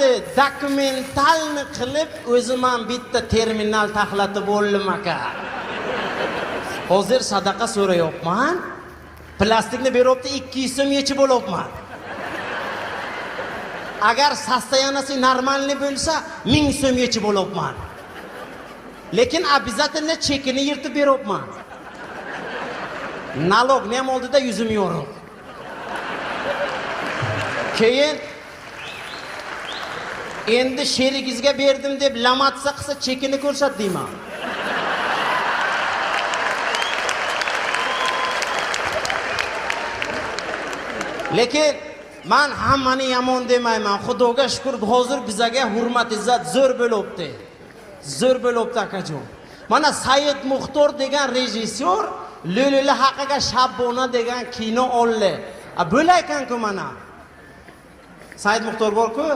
Bo'ladi, dokumentalni qilib o'zim ham bitta terminal taxlatib bo'ldim aka. Hozir sadaqa so'rayapman. Plastikni beryapti, 200 so'm yechib olyapman. Agar состояние normalniy bo'lsa, 1000 so'm yechib olyapman. Lekin обязательно chekini yirtib beryapman. Nalogni ham oldida yuzim yorug'. Keyin endi sherigizga berdim deb lamatsa qilsa chekini ko'rsat deyman. Lekin man hammani yomon demayman. Xudoga shukr, hozir bizaga hurmat izzat zo'r bo'libdi. Zo'r bo'libdi akajon. Mana Said Muxtor degan rejissyor Lo'lili haqiga Shabbona degan kino oldi. A bo'laykan-ku mana. Said Muxtor bor-ku.